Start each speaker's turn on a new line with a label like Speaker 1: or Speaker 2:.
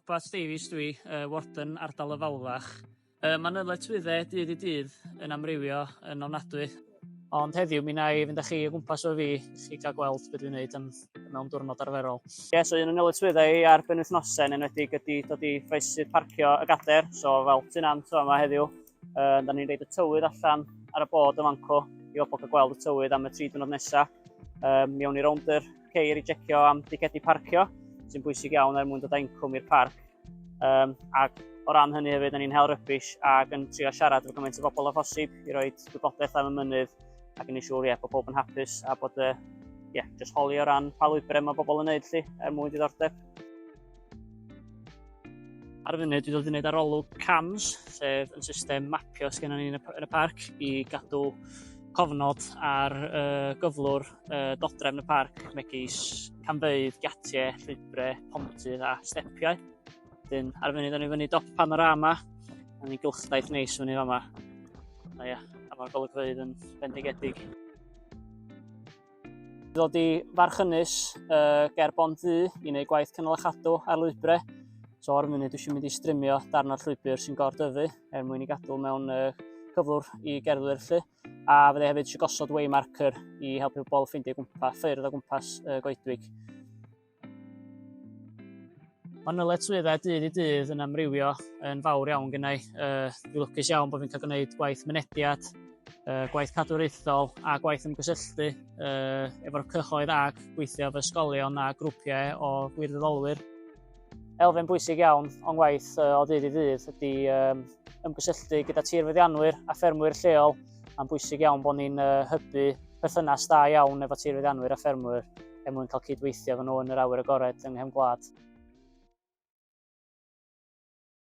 Speaker 1: Robat Davies dwi, uh, Warden ardal y Fawlfach. Uh, Mae nyletswyddau dydd i dydd yn amrywio yn ofnadwy. Ond heddiw mi wna i fynd â chi o gwmpas o fi i chi gael gweld beth dwi'n gwneud am, mewn diwrnod arferol. Ie, yeah, so un o'n nyletswyddau i ar benwythnosau yn enwedig ydy dod i faesydd parcio y gader, so fel ti'n am tro yma heddiw, uh, da ni'n reid y tywydd allan ar y bod yn fanco i bobl gael gweld y tywydd am y tri diwrnod nesaf. Um, mi awn ni rownd yr ceir i jecio am dicedi parcio, sy'n bwysig iawn er mwyn dod â incwm i'r parc. Um, ac o ran hynny hefyd, ni'n hel rybys ac yn trio siarad efo gymaint o bobl â phosib i roi gwybodaeth am y mynydd ac yn ei siŵr ie, bod pob yn hapus a bod, uh, yeah, just holi o ran pa lwybrau mae bobl yn neud lli, er mwyn diddordeb. Ar y funud, dwi dod i wneud arolwg CAMS, sef yn system mapio sgennon ni yn y, yn y parc i gadw cofnod ar uh, gyflwr uh, dodrefn y parc, megis camfeydd, giatiau, llwybrau, pontydd a stepiau. Dyn, ar y funud, o'n i fyny dop panorama, a ni'n gylchdaith neis fyny fama. A ia, a mae'r golygfeydd yn bendigedig. Ddod i Farchynys uh, ger Bont Ddu i wneud gwaith cynnal a chadw ar lwybrau. So ar y munud dwi eisiau mynd i strimio darn o'r llwybr sy'n gordyfu er mwyn i gadw mewn uh, cyflwr i gerddwyr lly. A fydde hefyd eisiau gosod waymarker i helpu bobl ffeindio gwmpas, ffyrdd o gwmpas uh, goedwig. Mae nyletswyddau dydd i dydd yn amrywio yn fawr iawn gennau. Uh, dwi'n lwcus iawn bod fi'n cael gwneud gwaith mynediad, uh, gwaith cadwraethol a gwaith ymgysylltu uh, efo'r cyhoedd ac gweithio efo ysgolion a grwpiau o gwirfoddolwyr. Elfen bwysig iawn o'n gwaith uh, o ddydd i ddydd ydy um, ymgysylltu gyda tirfeddianwyr a ffermwyr lleol. Mae'n bwysig iawn bod ni'n uh, hybu perthynas da iawn efo tirfeddianwyr a ffermwyr er mwyn cael cydweithio efo nhw yn yr awyr agored yng nghefn gwlad.